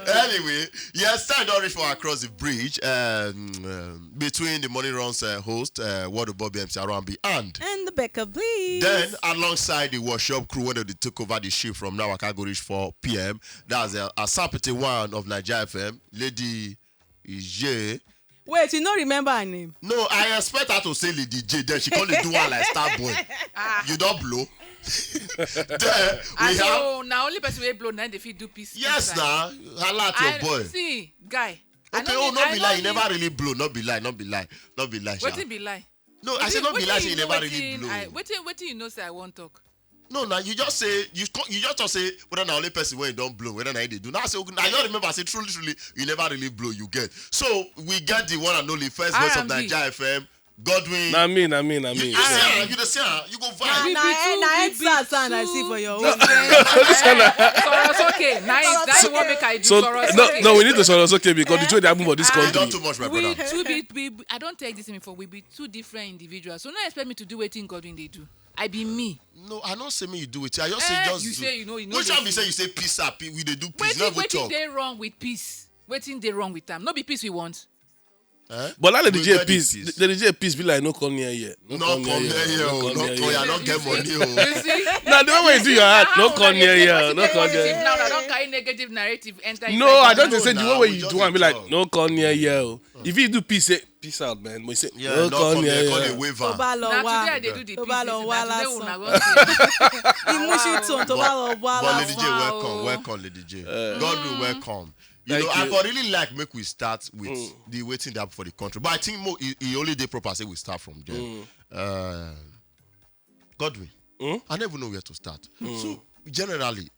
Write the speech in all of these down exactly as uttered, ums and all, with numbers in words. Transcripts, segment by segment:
Anyway, yes, time don reach for Across the Bridge, um, um, between the morning runs uh, host, uh, What About B M C Arambi, and And the Becca, please. Then, alongside the workshop crew, when they take over the ship from now, I can go reach four p.m. That's uh, Asapiti one of Nigeria F M, Lady Ije. Wait, you no remember her name? No, I expect her to say Lady J. Then she call it do one like star boy. You don't blow. Then we I have know na only person wey blow na dey fit do peace. yes peace sign. Now, holla at I your boy. See, guy. I Okay, no oh, need- not I be no lie, you need- never really blow, not be lie, not be lie, not be lie. Sha. Wetin be lie? No, I say not be Wetin lie, you say you know never really wetin blow. I- Wetin wetin you know say I wan talk. No, now you just say you co- you just talk say whether na only person wey don blow, whether na him dey do. Now I say okay, now you remember say truly, truly you never really blow. You get so we get the one and only first voice of R and B. Nigeria F M, Godwin. Na me, na me, na me. You see, ah, you dey see, ah, you go Na vibe. We na be eh, two- na we head be sad sad I two- see for your own. Sọ̀rọ̀ sókè, nice. That is what make I do. So Sọ̀rọ̀ no, sókè. No, we need to sọ̀rọ̀ sókè because the way they happen for this You country. don too much, my We- brother. To be, be, I don't take this thing for we be two different individuals. So no expect me to do wetin Godwin dey do. I be me. No, I don't say me you do it. I just say Eh, just you do. say you know, you know Which the one be say thing. You say peace up? We dey do peace. Wetin Never wetin talk. Dey wrong with peace? Wetin dey wrong with am? No be peace we want. Eh? But that Lady We J get the peace, peace. Lady J peace be like no come near here. No come near here, oh, no come here. I don't get money, oh. You see? Now the way you do your heart, no come near here, no come Positive there. Now I don't carry negative narrative enter. No, I Inside. don't say the No, way we you just do am be dey like talk. No come near here. Oh. If you do peace, say peace out, man. We say Yeah, no no come come near here. Call a here. waiver. Tó bá lọ Na wá today I dey do the tó bá lọ business. wá Na today lásán. una go see. Imú ṣì tàn tó bá lọ wá But Lady J, lásán. welcome, Wow. Welcome, Lady J. Uh, God will welcome. You know, Thank I you. for really like make we start with the waiting that for the country. But I think more it, it only dey proper say we start from there. Uh, Godwin, I never know where to start. So generally,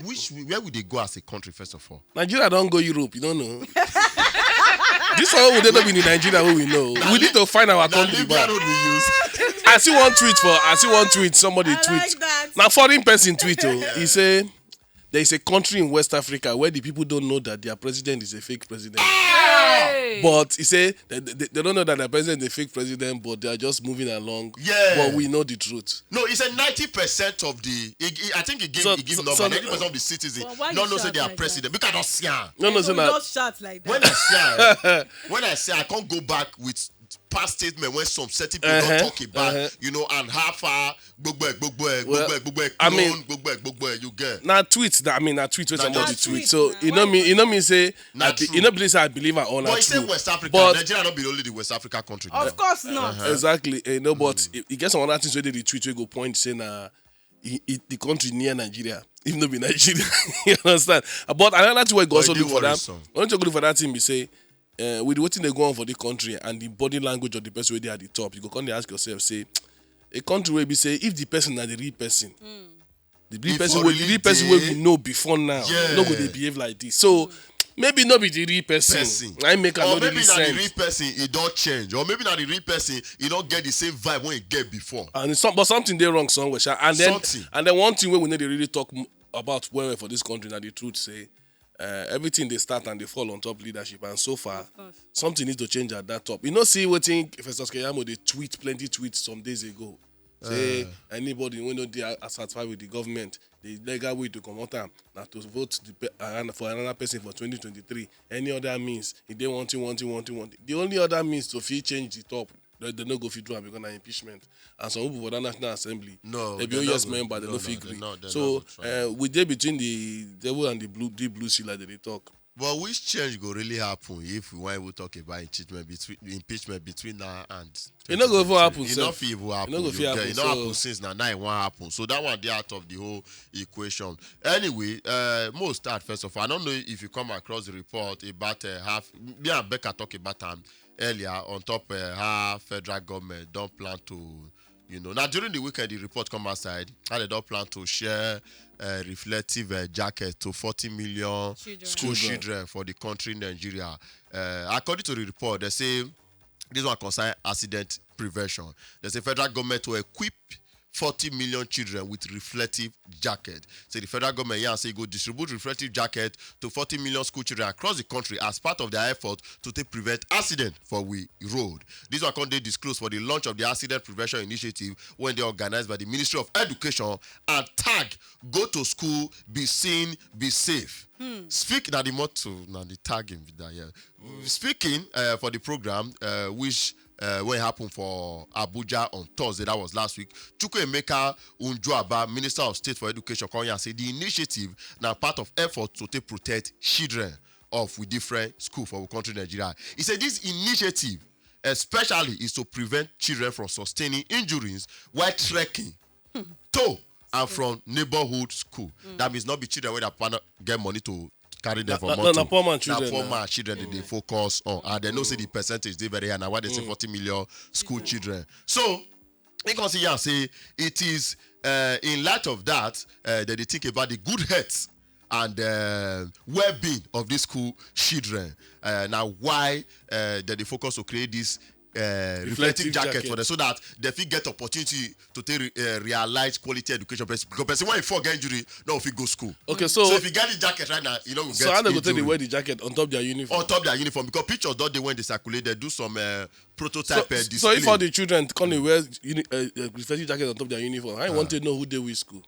which we- where would they go as a country first of all? Nigeria don't go Europe, you don't know. This one we don't be in Nigeria where we know. We need to find our Now country Libya back. Road we use. I see one tweet for I see one tweet somebody I tweet. Like that. Now foreign person tweet oh, he say there is a country in West Africa where the people don't know that their president is a fake president. Hey. But he say they, they, they don't know that their president is a fake president, but they are just moving along. Yeah. But we know the truth. No, he said ninety percent of the. He, he- I think he gave So- he gave so- number. so- Ninety percent of the citizens But why no you know say shout they are like president. Because I don't see am. No, no, No, so you now just shout like When that. I see am, when I say I can't go back with past statement when some certain people Uh-huh, don't talk about, uh-huh. You know, and how far gbogbo ẹ, gbogbo ẹ, Well, gbogbo ẹ, gbogbo ẹ, I clone, mean- gbogbo ẹ, gbogbo ẹ, you get. Now tweet that I mean, I tweet with Nah, somebody just- tweet. Tweet, So nah. you know me, you know me say, Nah, I be- true. you know, please, I believe I all But are he say true. West Africa, But Nigeria not be only the West Africa country. Of course not. Exactly, you know, but you, you get some other things where they tweet we go point say na he, he, the country near Nigeria, even though be Nigeria, you understand. But another thing we go also But e look dey for that. worrisome. When you go look for that thing, we say uh, with wetin dey go on for the country and the body language of the person where they at the top, you go come dey ask yourself say a country where be say if the person na the real person, the real If person for wey the real real person wey we dey- know before now Yeah. No go dey behave like this, so maybe no be the real person. Person. I make am Or no maybe really na the sense. Real person, he don't change. Or maybe na the real person, he don't get the same vibe when he get before. And some, but something dey wrong somewhere sha. And then Something. And then one thing wey we no dey really talk m- about well well for this country na the truth say uh, everything dey start and dey fall on top leadership, and so far something need to change at that top. You know, see wetin Festus Keyamo dey tweet plenty tweets some days ago. Say anybody wey no dey a- satisfied with the government, the legal way to comot am na to vote the pe- an- for another person for twenty twenty-three. Any other means, e dey one thing, one thing, one thing, one thing. The only other means to fit change the top, they, they no go fit do am because na impeachment. And some people for that National Assembly, No, they be they no O E S go- member, they no, no no, fit they gree. no, they So no go try. uh, we dey between the devil and the blue, the blue seal like they dey talk. But which change go really happen if we wan even talk about impeachment between impeachment between now and E no go even twenty twenty-three? happen E sef. No fit even happen. E no go You fit get- happen, E no so- happen since na now e wan happen. So that one dey out of the whole equation. Anyway, uh, mo start first of all. I don't know if you come across the report about uh, half. Me and Becca talk about am earlier on top uh, how federal government don plan to, you know, now during the weekend the report come outside how they don plan to share uh, reflective uh, jacket to forty million Children. school Children. Children for the country Nigeria. Uh, according to the report, they say this one concern accident prevention. They say federal government to equip forty million children with reflective jacket. Say the federal government here say e go distribute reflective jacket to forty million school children across the country as part of their effort to take prevent accident for we road. This one come dey disclosed for the launch of the accident prevention initiative wey dey organized by the Ministry of Education and tag "Go to school, be seen, be safe." Speak na the motto, na the tagging be that, yeah. Speaking uh, for the program, uh, which uh, wey happen for Abuja on Thursday, that was last week, Chukwuemeka Unjuaba, Minister of State for Education, come here say the initiative na part of effort to take protect children of with different school for our country, Nigeria. He said this initiative especially is to prevent children from sustaining injuries while trekking to and from neighborhood school. That means not be children wey their papa no get money to carry them for motor. Na poor man children. Na poor man children dem dey focus on, and dem know say the percentage dey very high. Na why dem say forty million school children. So he come see here say it is uh, in light of that uh, dem dey think about the good health and uh, well-being of these school children. Uh, na why uh, dem dey focus to create this uh, reflective jacket for them so that dem fit get opportunity to take re- uh, realize quality education. Because person wey fall get injury no fit go school. Okay, so if you get the jacket right now, you no go get injury. So how dem go take dey wear the jacket on top their uniform? On top their uniform, because pictures don dey wey dey circulate, dem do some uh, prototype uh, display. So if all the children come dey wear uni- uh, uh, reflective jacket on top their uniform, how you wan take know who dey which school?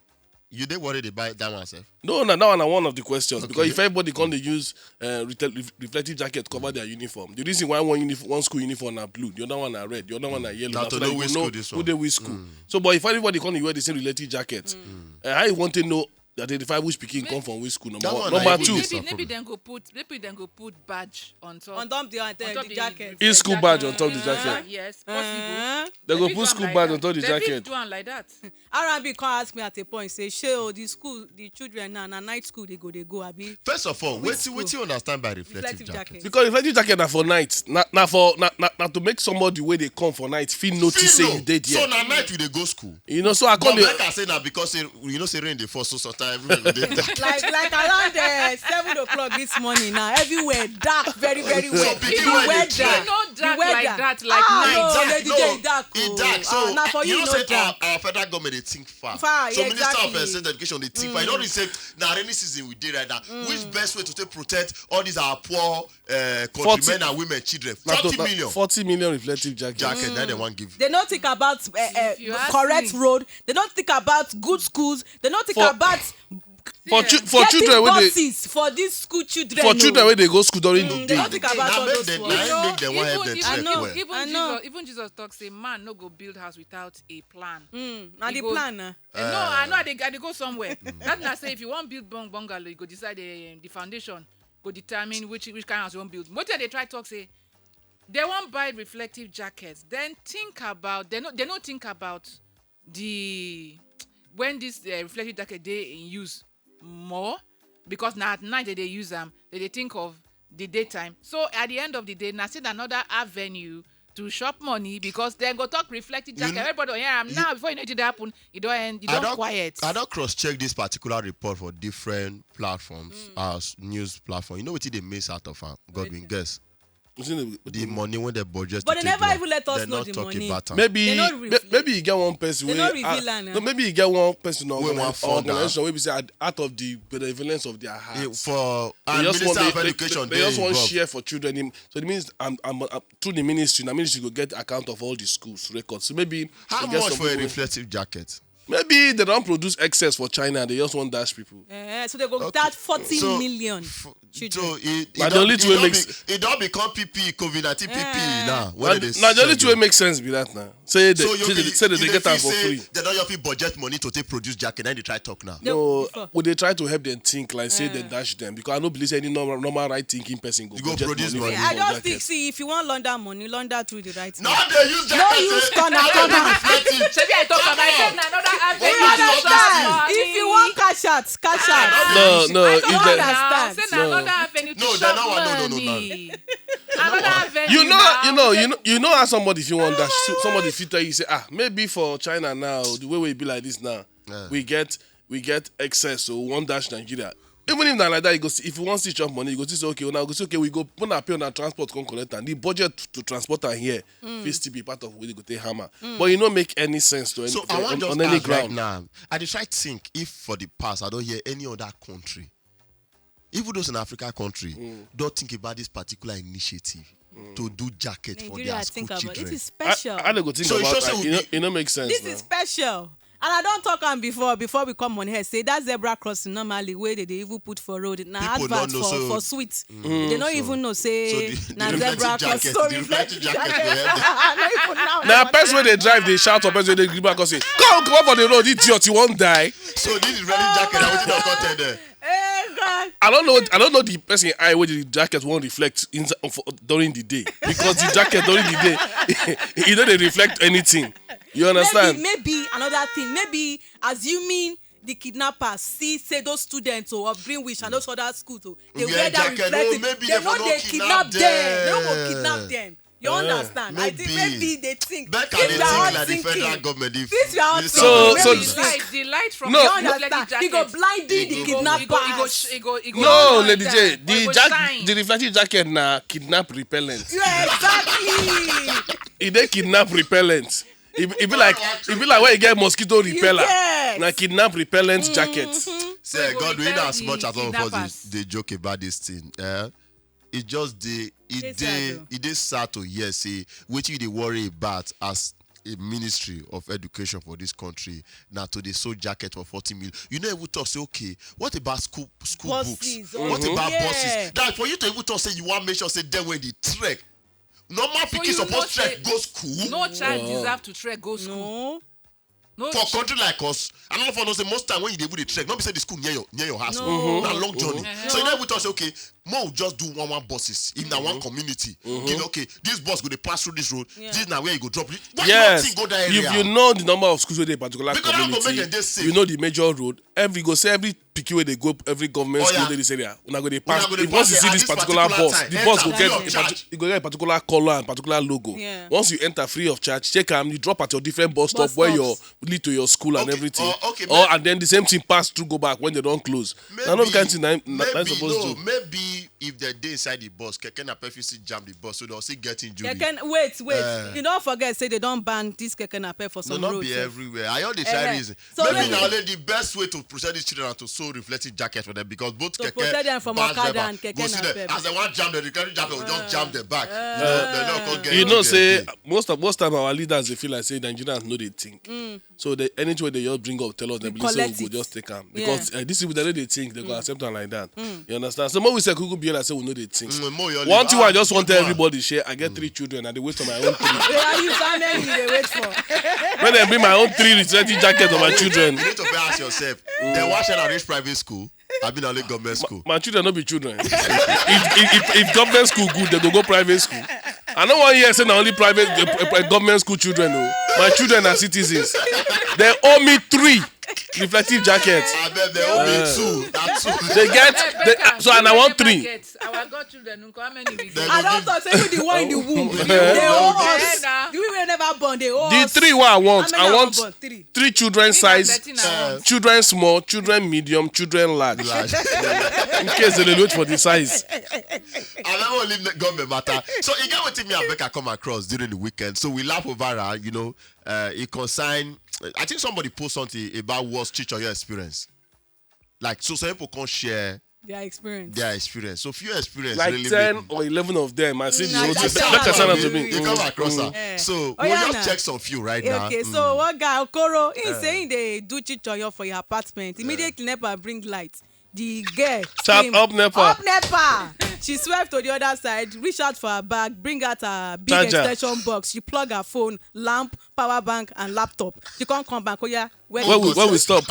You dey worried about that one sef? No, na that one na one of the questions, because if everybody come dey use uh, rete- ref- reflective jacket cover their uniform, the reason why one uniform, one school uniform na blue, the other one na red, the other one na yellow, na to know which school this one. Who dey which school. So but if everybody come dey wear the same reflective jacket, uh, how you wan take know, identify which pikin come from which school? Number one. Number two, maybe maybe dem go put maybe dem go put badge on top on top the, uh, the jacket. Is school badge on top the jacket? Yes, possible. Dem go put school badge on top the jacket. Dem fit do am like that. R and B come ask me at a point say, "Shey o, the school, the children now na night school they go they go abi?" First of all, wetin wetin you understand by reflective jacket? Because reflective jacket na for night, na na for na na na to make somebody wey dey come for night fit notice say you dey there. So na night we dey go school. You know, so I come dey. But like I say na because say you know say rain dey fall, so sometimes everywhere go dey dark. Like like around uh, seven o'clock this morning now, everywhere dark very very well. So pikin wey dey trek. E no dark like that, like night. Ah no, Lady J, e dark o. E dark. So na for you, e no dark. Our federal government dey think far. Far, yeah, exactly. So Minister of uh, State Education dey think far. You don read say na rainy season we dey right now. Which best way to take protect all these our poor uh, countrymen and women children? Forty million. Forty million reflective jacket. Jacket na dem wan give. They no think about uh, uh, correct road. They no think about good schools. They no think about for chil- for children wey dey buses for these school children. For children wey dey go school during the day. They no think about all those ones. Na make dem wan help dem trek well. Even Jesus talk say man no go build house without a plan. Na the plan na. No, I know I dey go somewhere. That na say if you wan build bungalow, you go decide the foundation go determine which which kind house you wan build. Wetin I dey try talk say they wan buy reflective jackets, then think about they no they no think about the when this uh, reflective jacket dey in use more, because na at night they dey use am, they dey think of the daytime. So at the end of the day, na still another avenue to shop money, because dem go talk reflective jacket. Everybody go hear am now. Before you know it happen, e don end, e don quiet. I don cross check this particular report for different platforms as news platform. You know wetin dey miss out of am? Godwin, guess. The money wey dem budget to take do am, dem no talk about am. But they never even let us know the money. Maybe maybe e get one person wey no, maybe e get one person or organization wey be say out of the benevolence of their heart, for and Minister of Education dey involved. They just wan share for children. So it means I'm I'm through the ministry, na ministry go get account of all the schools records. So maybe how much for a reflective jacket? Maybe they don produce excess for China, they just wan dash people. Eh, so they go dash forty million children. So e don become P P E, COVID nineteen P P E now. Na the only thing wey make sense be that now. Say they get am for free. They don fit budget money to take produce jacket, then they try talk now. No, we dey try to help them think like say they dash them, because I no believe say any normal normal right thinking person go budget money for jacket. I just think say if you wan launder money, launder through the right way. No dey use jacket. No use corner corner. Shebi I talk am, I said na another avenue to shop money. If you wan cash out, cash out. No, no, I don't understand. Say na another avenue to shop money. Another avenue. You know, you know, you know, you know how somebody fit wan dash, somebody fit tell you say, ah, maybe for China now, the way we be like this now, we get we get excess, so we wan dash Nigeria. Even if na like that, you go see, if you wan see chop money, you go see say, okay, una go see, okay, we go, una pay una transport, come collect am. The budget to transport am here fit still be part of wey dey go take hammer. But e no make any sense to any, So I wan on, just on any ask right ground. Now. I dey try think if for the past I don hear any other country, even those in Africa country, don think about this particular initiative to do jacket for Nigeria, their school think about it. Children. Is I, special. I no go think So you about sure say that. we E no, be- e no make sense This now. Is special. And I don talk am before, before we come on here, say that zebra crossing normally wey they dey even put for road na People no advert know, for, so for sweet. They no so even know say so the, the na reflective zebra cross. Jacket, So the reflective reflective jacket jacket. Go help them. I no even know. Na person wey dey drive dey shout for person wey dey gree back come say, "Come comot for the road, idiot, you wan die." So this reflective jacket, na wetin don come tell them. Eh, God. I don't know. I don't know the person eye wey the jacket wan reflect inside for, during the day, because the jacket during the day e no dey reflect anything. You understand? Maybe, maybe another thing. Maybe assuming the kidnappers see say those students oh, of Greenwich and those other schools oh, they Wear wear that jacket, oh, reflective. Maybe They they no for no dey kidnap kidnap them. They no go them. Kidnap them. You Eh, understand? I think maybe. Maybe they think. That can If they you are think all like the federal thinking, government. If If you are all so, thinking, so maybe the you light, think. The light from No. You the reflective understand? It go jacket. Blind It the go, it go, it go, kidnappers. It go, it go, it go No, shine. Lady J, It the go jack, shine. The reflective jacket na kidnap repellent. Yeah, exactly. E dey kidnap repellent. E, e be like, e be like when you get mosquito repeller. Yes. Na kidnap repellent jacket. Say, So God, we in as the much as all of us kidnappers. Dey, dey joke about this thing. Eh? It just dey, it Dey sad dey, o. It dey sad to hear say wetin you dey worry about as a ministry of education for this country na to dey sew jacket for forty million. You no even talk say, okay, what about school, school books? Buses, What mhm. About buses? Yeah. That for you to even talk say you wan make sure say dem wey dey trek, normal So pikin you know suppose trek say go school. No child deserve to trek go school. No. No For ch- country like us, and all of us know say most time when you dey even dey trek, no be say the school near your, near your house. No. Mm-hmm. Na long journey. Mm-hmm. So you no even talk say, okay, mo just do one one buses. If na one community, give, okay, this bus go dey pass through this road. Yeah. This na where you go drop. Why Yes. You not go that area? If you know the number of schools wey dey particular Because that go community, make dem dey safe. You know the major road. Every go say every pikin wey dey go every government Oh, school yeah. Dey this area. Una go dey Una pass. Go dey If once you pass see it at this this particular particular bus, time, the bus go enter get free a of parti- charge. You go get a particular color and particular logo. Yeah. Once you enter free of charge, check am. You drop at your different bus stop Bus where your stops. Lead to your school and Okay, everything. Oh, okay, Or may- and then the same thing pass through go back when they don close. Na no be kind thing na na na Maybe suppose no, do. Maybe if they dey inside the bus, keke napep fit still jam the bus, so they'll still get injury. Keke, wait, wait. Eh. You don't forget say they don ban this keke napep for No, some not roads. Be Eh. Everywhere. I all dey try Eh, reason. So Maybe maybe na only the best way to protect these children na to sew reflective jacket for them because both To keke protect them from bus okada driver and keke go see them. Napep. As they wan jam them, the keke jacket will just jam them back. You know, they no come get You know, injury say again. Most of most time our leaders they feel like say Nigerians know they think. So they, anything wey they just bring up, tell us, they We believe say we collect go it. Just take am. Yeah. Because uh, this people they no dey think, they go accept am like that. You understand? So more we say Google be like say we know they think. Mm, more your One thing I just want tell everybody share. I get three children and they wait for my own three. They are you how many you dey wait for? When they bring my own three reflective jacket of my children. You need to ask yourself. Then why shall I reach private school? I been only government school. My children no be children. If, if, if, if government school good, they go go private school. I no wan hear say na only private, uh, uh, government school children o. My children are citizens. They owe me three reflective jackets. I bet they owe me two. Na two. They get, they, so and I want three. Our godchildren, nko, how many we They get? I go don't give talk say you the one in the womb. They owe us. Eh, na. The women never born, they owe The us. Three wey I want, How many I I want born? Three. Three children If na size, thirteen, I want. Children small, children medium, children large. Large. In case they dey wait for the size. I never leave the government matter. So you get wetin me and Becca come across during the weekend. So we laugh over her, you know. Uh, it concern. I think somebody post something about worst teacher your experience. Like so, some people can't share Their experience. Their experience. So few experience Like really ten make or eleven of them, I see the Nah, whole thing. That can sound to me. You come across her. Eh. So Oh, we'll yeah, just nah. Check some few right Eh, now. Okay, so Mm. One guy, Okoro, he's Eh. Saying they do chichoyo for your apartment. Immediately, NEPA bring light. The girl Shout scream, up, NEPA. Up, NEPA! She swerved to the other side, reach out for her bag, bring out her big Charger. Extension box. She plug her phone, lamp, power bank, and laptop. She can't come back. Oh, yeah. Where Where we, where we stop?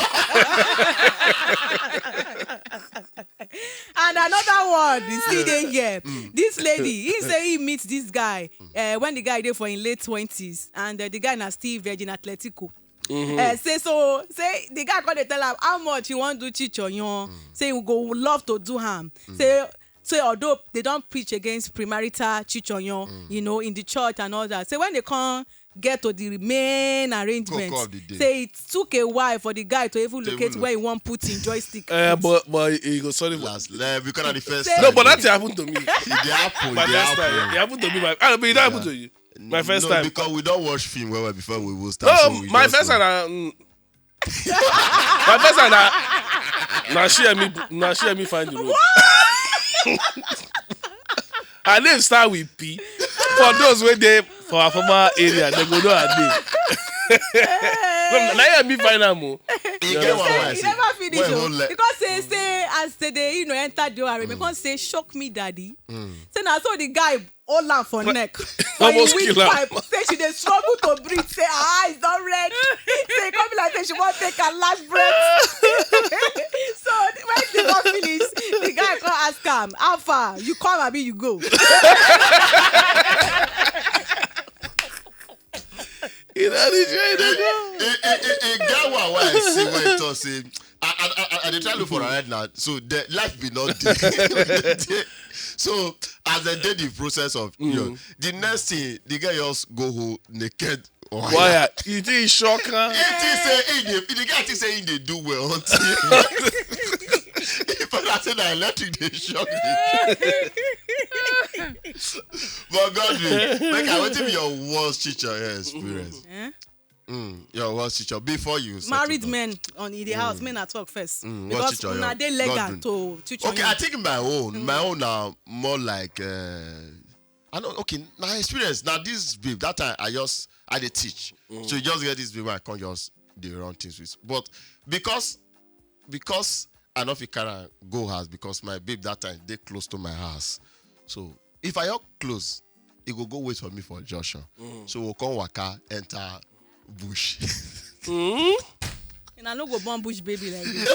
And another one, the still dey here. This lady, he say he meets this guy uh, when the guy dey for in late twenties, and uh, the guy na still virgin Atletico. Uh, say so, say the guy come dey tell am how much he wan do chicho yon. Say he go love to do am. Say say, although they don't preach against premarital chichonyon, you know, in the church and all that, say when they come get to the main arrangement, Cocoa of the day. Say it took a while for the guy to even To even locate look. Where he want put in joystick. Uh, but but he go sorry for Last, like, because at the first No, time, but that thing happened to me. it dey happen. My It dey first time. happen. It happened to me. My, I mean, it happened to you. My first No, time. Because we don't watch film well, well before we will start. No, So we my just first know. time. Na, mm, my first time. Na, na share me. Na share me find the road. Her name start with P. For those wey dey for our former area, they go know her name. No, na here me find am o. E get one Say, way I e see. never finish When o. whole le- Because say say as they dey, you know, enter the O R M, come say, "Shock me, daddy." Say na so the guy hold am for neck. For Almost him kill am. Windpipe. Say she dey struggle to breathe. Say her eyes don red. Say e come be like say she wan take her last breath. So when she don finish, the guy come ask am, "How far? You come abi you go?" You know the joy they do. E e e e get one wey I see wey talk say I I I I dey try look for her head now. So the life be not dey. So as dem dey the process of you know, the next thing the girl just go home naked. Oh, Why? You think he shock her? He think say he dey the guy think say he dey do well until he find out say na electric dey shock me. But Godwin, make I wetin be your worst teacher experience? Eh? Mm, your worst teacher before you settle Married down. Men on in the house, men at work first. Mm, what Because teacher una you- dey legal Godwin. to teach Okay, you. I think my own, my own now more like uh, I know. Okay, my experience now. This babe that time I just I dey teach, so you just get this babe I can't just dey run things with. But because because I no fit carry am go house because my babe that time dey close to my house, so if I walk close, e go go wait for me for junction. So we come waka enter bush. And I no go born bush baby like this.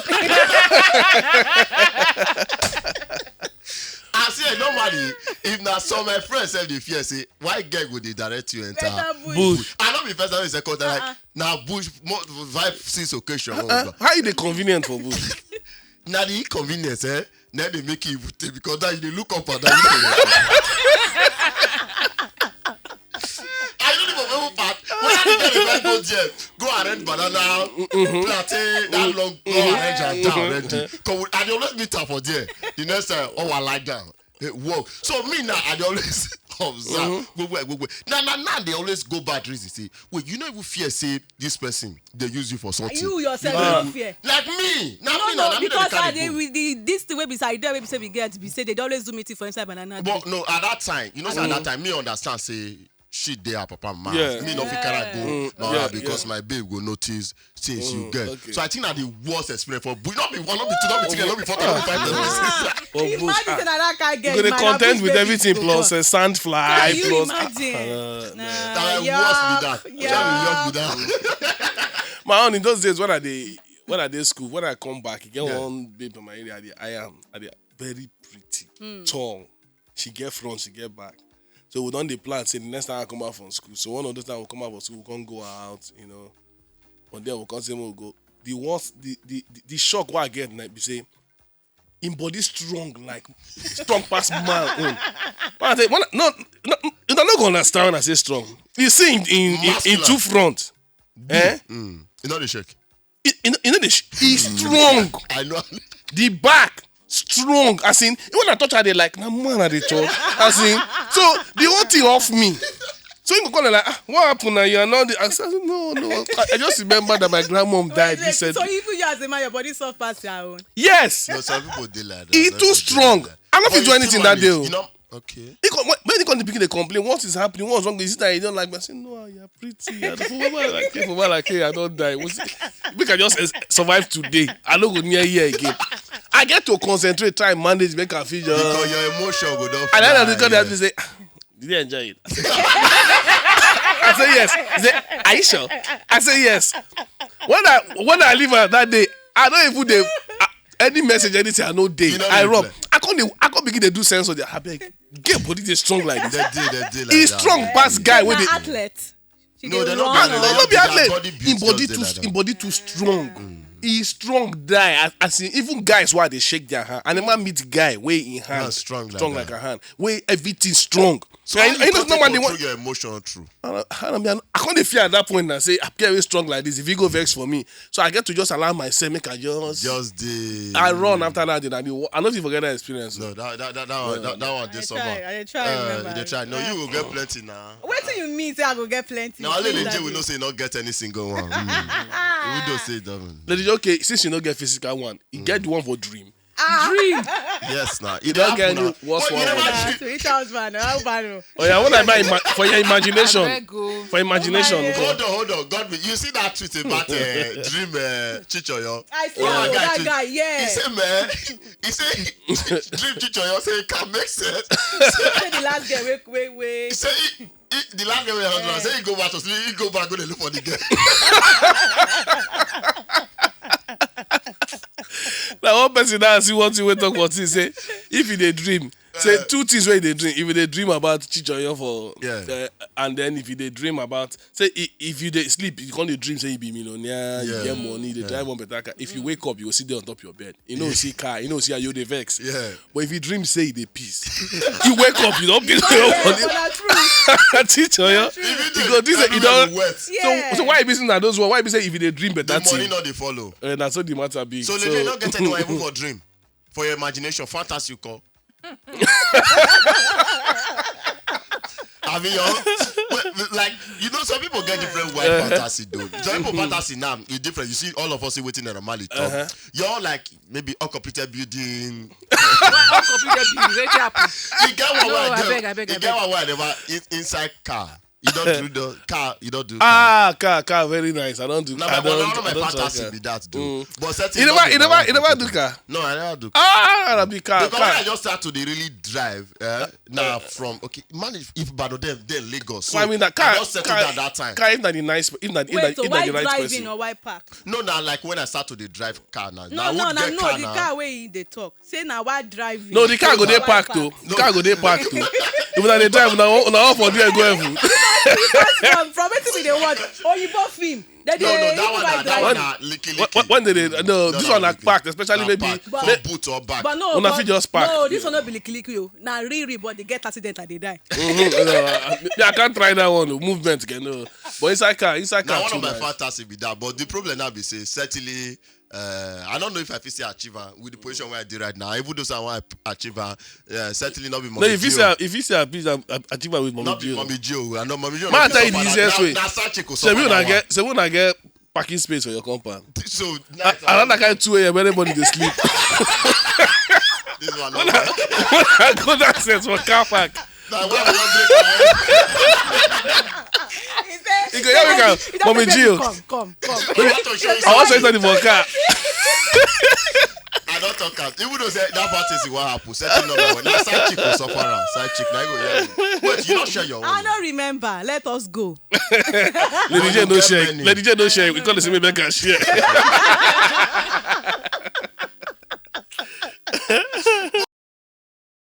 I say normally, if na some my friends sef dey fear say why girl go dey direct you enter Enter bush. Bush. I no be first time, second time. Like, na bush mo- five six occasion. Oh, Uh, God. How you dey convenient for bush? Na the inconvenience, eh? Na dey make you even take because now you dey look up and down. I don't even know part. When I get the go there, go arrange banana, plantain, that long, go arrange and down already. Come with, I dey always meet her for there. The next time, oh, I lie down. Hey, work. So me now, I dey always observe. Go where, go where. Now, now, now they always go bad reason. Say, wait, you no even fear say this person they use you for something. You yourself Uh, no fear. Like me, now No, me now, no, now me because dey carry I dey go. With the this thing wey be say I dey wey be say we get be say they dey always do meeting for inside banana tree. But no, at that time, you know, say at that time, me understand say she dey her papa man. Yeah. Me no fit carry go Mm, my yeah, house because yeah. My babe go notice things you Mm, get. Okay. So I think that the worst experience for bush, not be one, not be two, not be three, not be four, not be five. Not be six. For bush. Imagine say na that kind girl. You go dey man, na content bush with baby everything she go plus born. uh, sand fly Can you plus. Imagine? Uh, Nah, That was yuck, worse be that. That was yuck. worse be that. My own in those days when I dey when I dey school, when I come back, you get Yeah. One babe for my area. I dey I am I dey very pretty, tall. She get front, she get back. So we don dey plan say the next time I come out from school. So one of those times we come out from school, we come go out, you know. But then we come say we go. The worst, the the the, the shock wey I get na be say him body strong like strong pass man own. When I say, when I, no, no, you don't go understand when I say strong. You see in in, in, in Muscular. Two front, eh? Mm. You know the shake. You, you know, you know the sh- he's strong. I know. The back strong. As in, when I touch her, they like, "Na man I dey touch." As in, so the whole thing off me. So he go call her like, "Ah, what happened now? You are not." The, I said, "No, no." I, I just remember that my grandmom died Wait, recently. So even you as a man, your body soft pass your own. Yes, No, some people dey like that. He Some too people dey strong. like that. I no But fit do you anything still that manage. day o. You know, okay. He come, when, when he come, the pikin dey complain. Once it's happening, once one is that he don't like me. I say, "No, you are pretty. I don't, for what I like, for what I like, I don't die." Was it, make I just eh, survive today. I no go near here again. I get to concentrate, try manage, make I feel just. Because your emotion go down. And then I look at that and say, "Ah, did you enjoy it?" I say, "Yes." He say, "Are you sure?" I say, "Yes." When I when I leave her that day, I don't even dey ah, any message, anything. I no dey. You no I dey run. reply. I come dey I come begin dey do sense of the abeg. Get body dey strong like this. They dey, they dey like He's that. Strong pass guy wey Na dey. Athlete. She No, dey they're not run. bad, No, they're no be their athlete. body Him built body just too dey like him body too strong. He strong die as, as in even guys why they shake their hand and the man meet guy way in hand Hand strong like strong that. Like a hand way everything strong. So I, how I you know take normally control one. Your emotion through. I, don't- I, don't- I can't feel at that point and say appear very strong like this. If you go vex for me, so I get to just allow myself make I just. Just the. I run after that. Then I, do, I don't even forget that experience. No, that that that, that one that, that one I dey try, somehow. I dey try remember. You dey try. No, you will get plenty now. Wetin you mean say I go get plenty? Now, only Wetin the that J we mean? Know say you not get any single one. Mm. We don't say it doesn't. Lady, okay, since you no get physical one, you get the one for dream. Dream. Yes, now. It don't get happen any now. worse But you one. never Nah, dream. to each house man, how bad o? Oh yeah, what I buy ima- for your imagination. Abeg o. For imagination. Oh my Nko. Hold on, hold on. God, you see that tweet about uh, dream uh, Chicho, yo? I see Oh, am, guy, that Chicho. Guy, yeah. He said, man, he said, dream Chicho, yo, say it can make sense. Say the last girl, wait, wait, wait. He said, he, he, the last girl, husband, say he go back to sleep, he go back, go dey look for the girl. Now one person now see one thing wey talk for thing say if you dey dream, say Uh, two things wey you dey dream. If you dey dream about Chichoyo for Yeah. uh, and then if you dey dream about say i- if you dey sleep, you come dey dream say you be millionaire, you Yeah. Get money, you dey drive one better car. If you wake up, you go sit there on top your bed. You know see car, you know see how you dey vex. Yeah. But if you dream say you dey piss, you wake up, you don piss your Yeah, money. but na true. Chichoyo, If you go think say you everywhere don. wet, So Yeah. So why be say na those one? Why be say if you dey dream better the money thing? Not dey follow. Uh, na so the matter be. So, lady, you not get anyone even for dream, for your imagination, fantasy you call. Have you all? Well, like, you know, some people get different wild fantasy though. Some people fantasy now is different. You see, all of us see wetin normally talk. You're like maybe uncompleted building. Why uncompleted building? Wetin happen? You get one No, way I abeg, get. Abeg, You abeg. Get one way I never in, inside car. You don't do the car. You don't do car. Ah, car, car, very nice. I don't do. No, I but one don't. of I my don't fantasy try be car. That though. But certain You not never, be you my never, wife you never be do car. No, I never do. Ah, I be car, Because when car. I just start to dey really drive, eh, now from okay, man, if, if Ibadan dem then Lagos. So Well, I mean, that car, I just settle car, down that time. Car, if na the nice, if na, if na, Wait, so if na why the right driving person. Or why park? No, now like when I start to dey drive car now. No, now, no, would no, get no. Car The now. Car where you dey talk. Say now why driving? No, the car go So dey why parked park? Though. The car go dey parked though. If na dey drive, na one, na one for there go heaven. From from wetin we dey watch, oyibo film. They No, no, dey that one, like na- that that one When- na licky When, licky. when, when they dey, no, this no, one na licky. parked, especially Na maybe. Park, But- from boot or back. But no, Una but, fit just park. No, this one no be likiliki o. Na real, real, but they get accident and they die. Mhm, no, I, I can't try that one. Oh, movement can no. But inside car, inside Now car one too of my nice. Fantasy be that, but the problem now be say certainly. Uh, I don't know if I fit say achieve am with the position where I dey right now. Even though I want achieve am, uh, certainly not be. No, if you say if you say achieve am with Not be Mommy G. Mommy G. I know Mommy G. Man, I tell you the easiest way. That's such a So we una get, so we una get parking space for your compound. So Around that kind two a.m. everybody dey sleep. This one. When I go that sense for car park. Now, why we wan break our head? You go hear me, Mommy G. Come, come, come. I want to show you I want to something. Tell you for car. I don't talk am. Even though say that part is what happen. Setting number one. Now side chick will suffer am. Side chick. Now you go hear me. Wait, you don't share your own. I don't remember. Let us go. Lady J no Get share. many. Lady J no share. We call the same make I share.